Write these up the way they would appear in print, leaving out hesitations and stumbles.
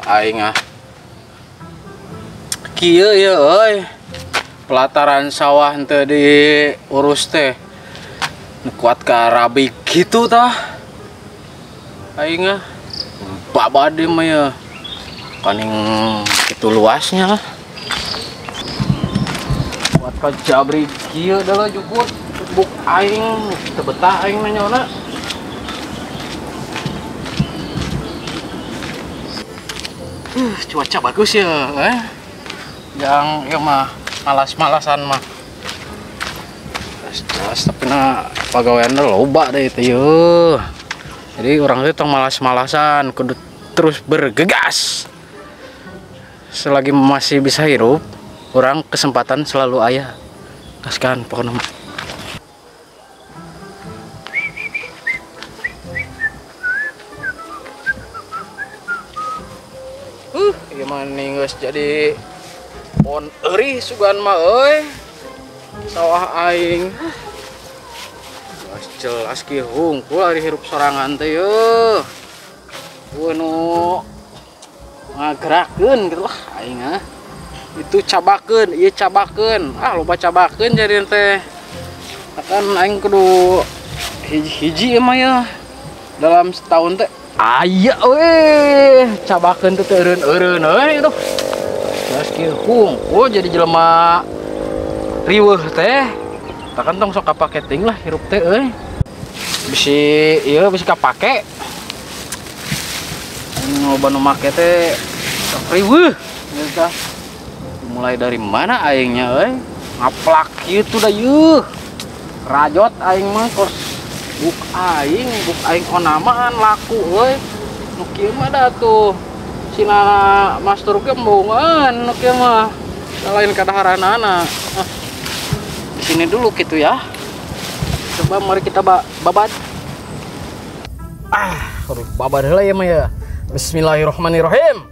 Aing ah. Kieu ye euy. Pelataran sawah henteu diurus teh. Nu kuat ka rabi kitu tah. Aing ah. Babade mah ye. Paling kitu luasnya lah. Kuat ka jabri kieu dah juput. Buk aing teu betah aing nanyona. Cuaca bagus ya, eh? Yang ya mah malas-malasan mah. Jelas tapi na pagawean loba deh itu ya. Jadi orang itu tong malas-malasan, kudu terus bergegas. Selagi masih bisa hirup, orang kesempatan selalu aya. Kaskan pokoknya. Gimana geus jadi pon eurih sugan mah euy. Sawah aing. Geus jelas ki hungkul ari hirup sorangan teh yeuh. Nu ngagerakeun gitu lah aing ah. Itu cabakeun, ieu cabakeun. Ah loba cabakeun jadi teh. Akan aing kudu hiji-hiji mah ya. Dalam setahun teh aya weh, cabakeun teh teu eureun-eureun euy aduh. Geus kieu hungkul jadi jelema riweuh teh. Takan tong sok kapake ting lah hirup teh euy. Bisi ieu bisi kapake. Loba nu make teh sok riweuh geus tah. Mulai dari mana aingnya euy? Ngaplak kitu da yeuh. Rajot aing mah kos buk aing onamaan laku euy. Nu kieu mah da tuh sina mastur ge embungeun nu kieu mah. Lain kadaharanana. Ah, di sini dulu gitu ya. Coba mari kita babat. Ah, kudu babat heula ieu mah ya. Bismillahirrahmanirrahim.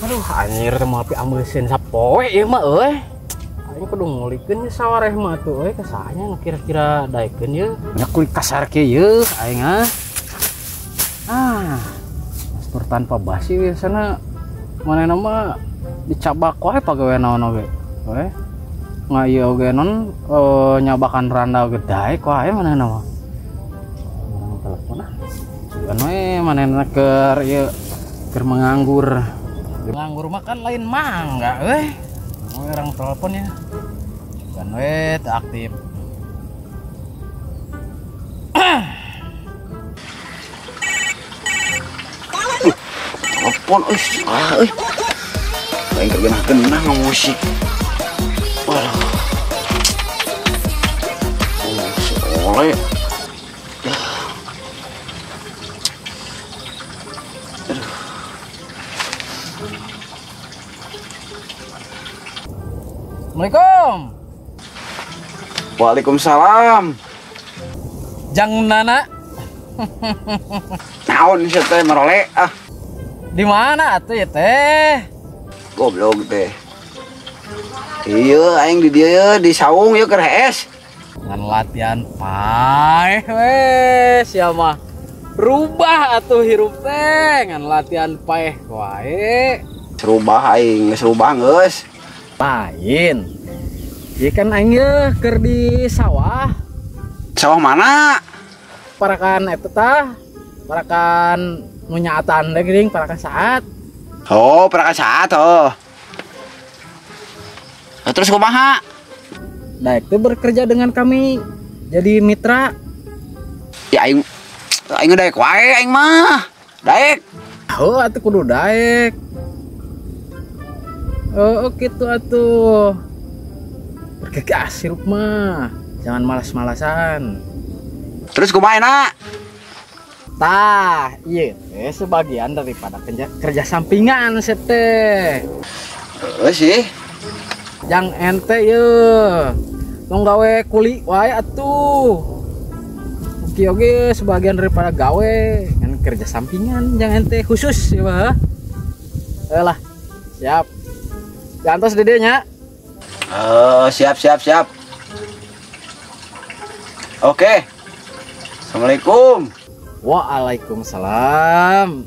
Aduh, anjir teh moal piameuseun sapoe ieu mah euy. Aing kudu ngulikeun sawareh mah tuh euy, kasahnya nu kira-kira daekeun ye. Nya kulik kasar kieu ye aing ah. Ah, mastur tanpa basi biasana manehna mah dicabak wae pagawe naon oge. Euy. Nga ieu oge non nyabakan randa oge daek wae manehna mah. Telepon ah. Sugan we manehna keur ieu keur menganggur. Nganggur makan lain mangga euy. Orang telepon ya. Kan we teu aktif. Telepon euy, ah euy. Lain keur genah-genah ngamusik. Waduh. Oh, si Oleh. Assalamualaikum. Waalaikumsalam. Jang Nana. Naon sih teh merole ah. Di mana atuh ya teh? Goblok teh. Iya aing di dieu ye di saung ieu keur hees. Ngan latihan paeh we sia mah. Rubah atuh hirup teh ngan latihan paeh wae. Serubah aing, geus rubah geus. Lain. Ieu kan aing ye keur di sawah. Sawah mana? Parakan eta tah. Parakan nu nyaatan teh geuning, parakan saat. Oh, parakan saat oh. Nah, terus kumaha? Daek teh bekerja dengan kami jadi mitra. Ya aing aing daek wae aing mah. Daek. Oh, atuh kudu daek. Oh, gitu atuh. Bergegas hirup mah. Jangan malas-malasan. Terus kumaha enak? Tah, ieu teh sebagian daripada kerja sampingan teh. Heeh sih. Jang ente ye. Tong gawe kuli wae atuh. Kieu oge sebagian daripada gawe. Ngan Kerja sampingan jangan teh khusus ya mah. Lah, siap. Jantos di dieu nya. Oh, siap siap siap. Oke. Assalamualaikum. Waalaikumsalam.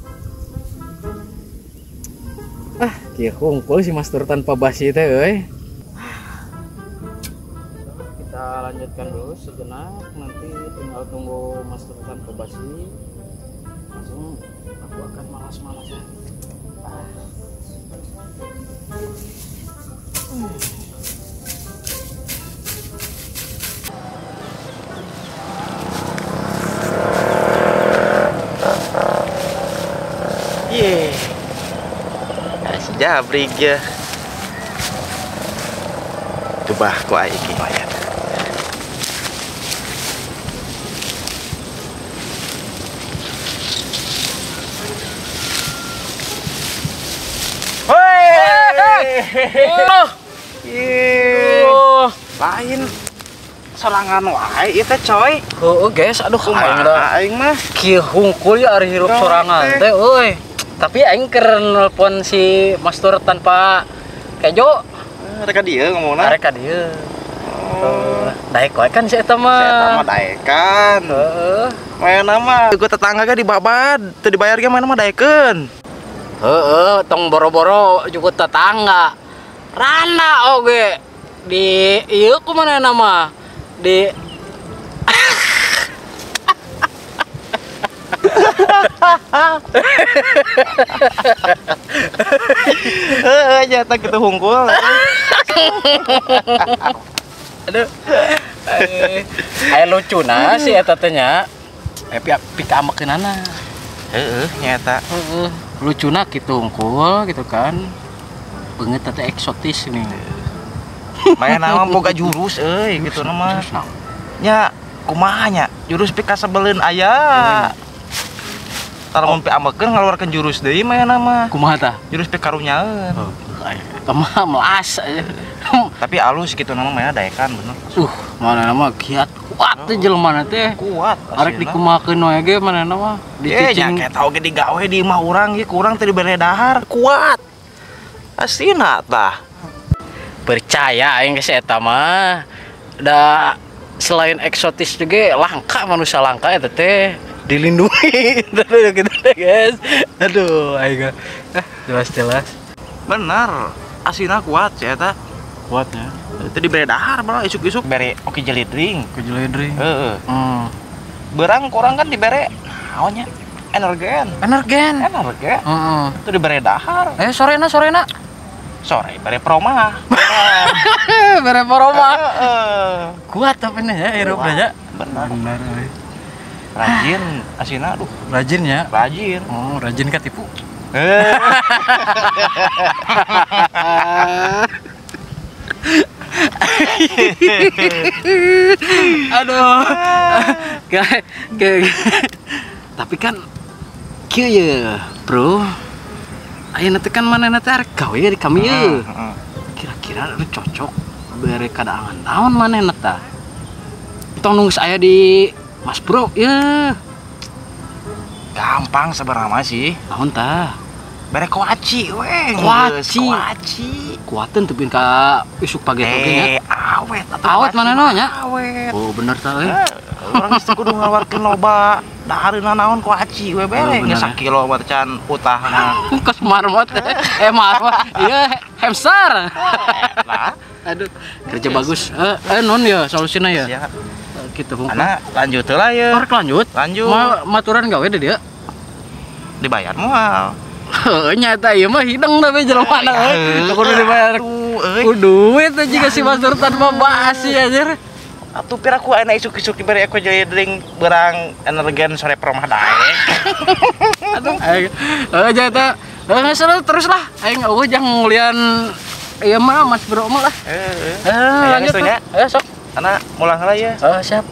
Ah, kieu hungkul si Mas Tur tanpa basi teh euy. Kita lanjutkan dulu sejenak, nanti tinggal tunggu Mas Tur tanpa basi. Langsung aku akan malas-malasan. Ye. Si jabrik ya. Coba ku aing iki bayar. Hoi. Lain sorangan wae ieu teh coy. Heueuh guys, aduh aing da aing mah kieu hungkul ya ari hirup sorangan teh euy. Tapi aing keur nelpon si Mas Tur tanpa kejo. Rek ka dieu ngomongna. Rek ka dieu. Oh. Daek wae kan si eta mah. Si eta mah daekan. Heeh. Mana mah gua tetangga ge dibabad, teu dibayar ge mana mah daekeun. Heeh, tong boro-boro jukut tetangga. Rana oge di ieu kumaha nama di Heeh, nyata kitu hungkul. Aduh. Aya lucuna si eta teh nya. Pika amekeunana. Heeh, nyata. Heeh, lucuna kitu hungkul gitu kan. Beungeut teh eksotis nih. Main mah boga jurus euy kitu mah. Nya kumaha nya? Jurus pika sebeleun aya. Tah lamun piamekeun ngaluarkeun jurus deui maena mah. Kumaha tah? Jurus pikarunyaeun. Eta mah melas. Tapi alus kitu nama maena daekan bener. Mana mah kiat kuat teh jelema teh. Kuat. Arek dikumahakeun we ge manehna mah. Dicicing. Nya tau ge digawe di imah urang ye kurang teh dibere dahar. Kuat. Asina tah. Percaya aing ke si eta mah. Da selain eksotis juga langka, manusia langka eta teh. Dilindungi gitu deh guys. Aduh aing jelas-jelas. Bener, asina kuat si eta. Kuatnya. Itu dibere dahar bro, isuk-isuk bere oke jelidring. Oke jelidring. Heeh. Berang kurang kan dibere naonnya? Energen. Energen. Energen. Heeh. Itu dibere dahar. Sorena. Sore bere proma. Bere proma. Kuat tapi nih ya hirup aja. Bener. Bener. Rajin asina aduh. Rajin ya? Rajin. Oh, rajin katipu. Aduh. Kayak tapi kan kieu ye, Bro. Ayeuna teh kan manehna teh arek gawe di kami ye. Kira-kira cocok bere kadaangan naon manehna tah? Tong nunggu aya di Mas Bro, ya. Gampang sebenarnya sih. Naon tah? Bere kuaci we. Kuaci. Kuaci. Kuateun teu ka isuk pagi oge nya. Awet atuh. Awet manehna nya? Awet. Oh, bener tah euy. Urang geus kudu ngaluarkeun loba dahareuna naon kuaci we bere. Geus sakilo mah can utahna. Kos marmot. Marmot. Ieu hamster. Lah. Aduh, kerja bagus. Non ya solusina ya. Siap. Gitu hungkul. Ana lanjut heula ye. Arek lanjut. Lanjut. Maturan gawe deh dia. Dibayar moal. Heuh nya eta ieu mah hideng tapi jelema na euy. Kudu dibayar euy. Ku duit teh jiga si Mas Tur tanpa basi anjir. Atuh pira ku ayeuna isuk-isuk dibere aku jadi drink berang energen sore promah daek. Aduh aing. Heuh nya eta geus terus lah aing eueuh jang ngulian ieu mah Mas Bro mah lah. Heeh. Lanjut nya. Sok. Ana mulang heula ye. Siap.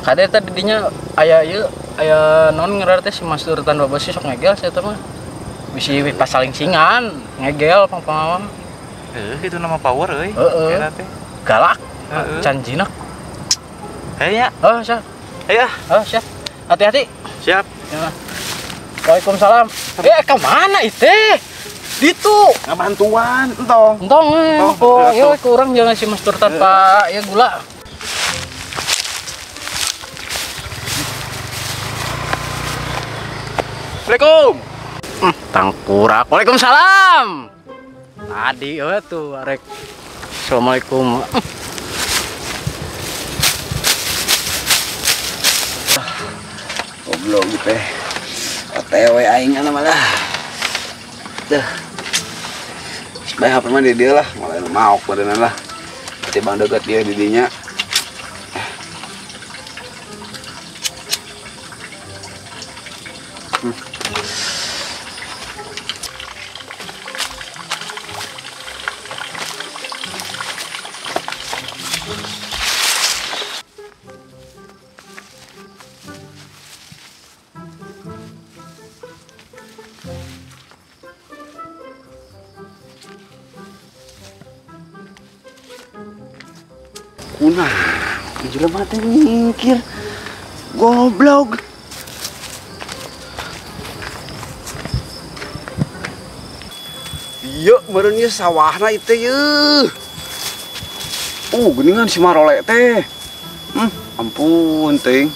Kade teh di dinya aya ieu aya naon ngaran teh si Mas Tur tanpa basi sok ngegel si eta mah. Bisi pas saling singan ngegel pang-pang. Heuh itu nama power euy. Heeh. Eta teh. Galak. Can jinak. Ayo ya. Oh, siap. Ayo. Oh, siap. Hati-hati. Siap. Ya. Waalaikumsalam. Ke mana itu? Ditu. Ngabantuan entong. Entong. Oh, ieu kurang jangan si Mas Tur tanpa ya gula. Assalamualaikum. Tangkurak. Waalaikumsalam. Tadi tuh arek. Assalamualaikum. Goblok gitu teh. OTW aing ana malah. Tuh. Bae HP mah di dieu lah, mulai maok badanna lah. Tibang deukeut dia di dinya. Kunah, jelema teh nyingkir. Goblok. Ieu meureun ieu sawahna ieu teh yeuh. Geuningan si Marole teh. Ampun teuing.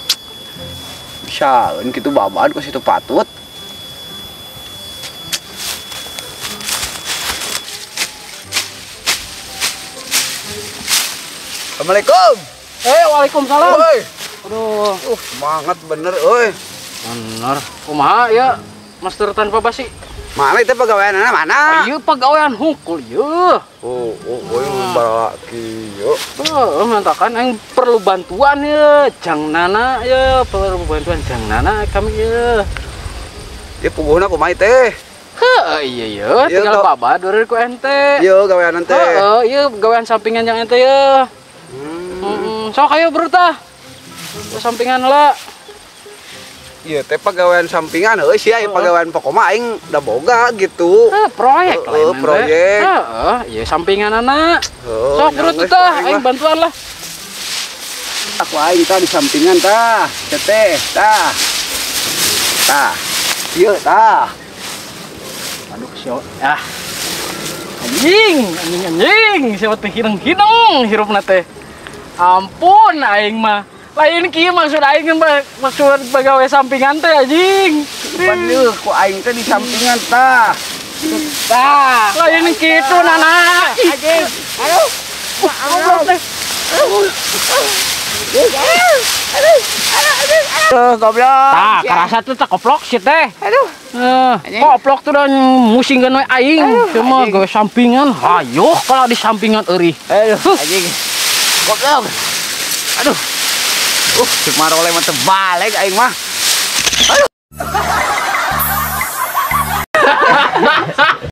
Bisaeun kitu babad ka situ patut. Assalamualaikum. Waalaikumsalam. Oi. Aduh, semangat bener euy. Bener. Kumaha ya Master tanpa basi? Mana itu pegawaianna mana? Ieu pegawaian hungkul ieu. Oh, euy bara kieu. Heuh, mantakan aing perlu bantuan ye, Jang Nana ye, perlu bantuan Jang Nana kami ye. Ieu puguhna kumaha teh? Heuh, iya ye, tinggal babad eureun ku ente. Ieu gawean ente. Heeh, ieu gawean sampingan jang ente ye. Sok ayo bro tah. Sampingan lah. Iya teh pegawaian sampingan heuh sia pegawaian pokok mah aing da boga gitu. Heuh, proyek lah. Proyek. Heeh, ieu sampingan anak. Sok bro tah, aing bantuan lah. Aku aing tah di sampingan tah, teteh tah. Tah. Ieu tah. Aduh sio. Ah. Anjing, anjing anjing, siapa teh hideng-hideng hirupna teh. Ampun aing mah. Lain kieu maksud aing maksud pegawai sampingan teh anjing. Pan yeuh ku aing teh di sampingan tah. Tah. Lain kitu Nana. Anjing. Aduh. Goblok teh. Aduh, goblok. Tah, karasa teh tah koplok sih teh. Aduh. Koplok tuh dan musingkeun we aing. Cuma gawe sampingan. Hayoh kalau di sampingan euy. Aduh, anjing. Goblok. Aduh. Si Marole mah teu balik aing mah. Aduh.